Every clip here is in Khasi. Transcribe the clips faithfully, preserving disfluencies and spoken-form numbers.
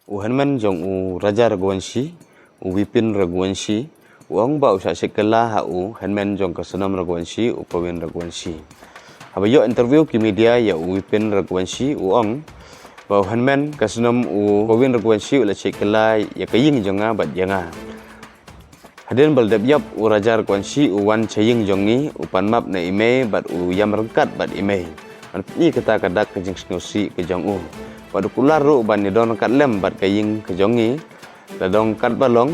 U hynmen jong u Raja Raghuvanshi, u Vipin Raghuvanshi, u ong ba u shah shait kylla ha u hynmen jong ka Sonam Raghuvanshi, u Pavin Raghuvanshi. Haba ïoh interview ki media ïa u Vipin Raghuvanshi, u ong ba u hynmen ka Sonam, u Pavin Raghuvanshi, u la shait kylla ïa ka ïing jong nga bad ïa nga. Hadien ba la dep ïap u Raja Raghuvanshi u wan sha ïing jong ngi, u pan map na i mei bad u ïam ryngkat bad i mei. Ban pyni kata ka dak ka jingsngewsih ka jong u. Bad u kular ruh ban ïadon ryngkat lem bad ka ïing ka jong ngi. La don katba long,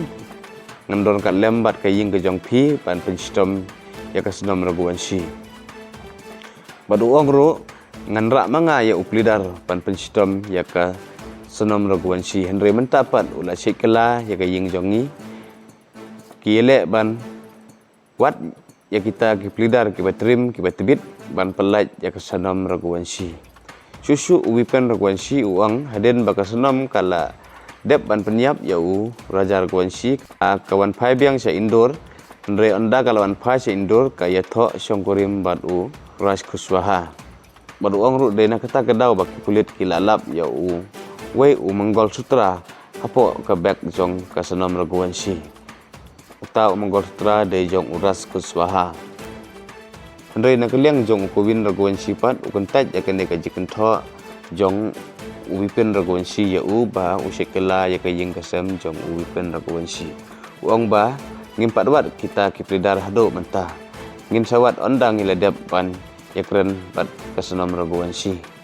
ngan don ryngkat lem bad ka ïing ka jong phi ban pynshitom ïa ka Sonam Raghuvanshi. Bad u ong ruh, ngan rah ma nga ïa u phlidar ban pynshitom ïa ka Sonam Raghuvanshi. Hynrei mynta pat u la shait kylla ïa ka ïing jong ngi. Ki ïaleh ban wad ïa kita ki phlidar kiba trim kiba tbit ban pyllait ïa ka Sonam Raghuvanshi. Shuh shuh u Vipin Raghuvanshi u ong hadien ba ka Sonam ka la dep ban pynïap ïa u Raja Raghuvanshi, ka wan phai biang sha Indore, hynrei ynda ka la wan phai sha Indore ka ïathoh shongkurim bad u Raj Kushwaha. Bad u ong ruh dei na kata ka daw ba ki pulit ki la lap ïa uwei u Mangalsutra hapoh ka bag jong ka Sonam Raghuvanshi. Uta u Mangalsutra dei jong u Raj Kushwaha. Hynrei na ka liang jong u Pavin Raghuvanshi pat u kyntait ïa kane ka jingkynthoh jong u Vipin Raghuvanshi ïa u ba u shait kylla ïa ka ïing ka sem jong u Vipin Raghuvanshi. U ong ba ngim pat wad kita ki phlidar haduh mynta. Ngin sa wad ynda ngi la dep ban ïakren bad ka Sonam Raghuvanshi.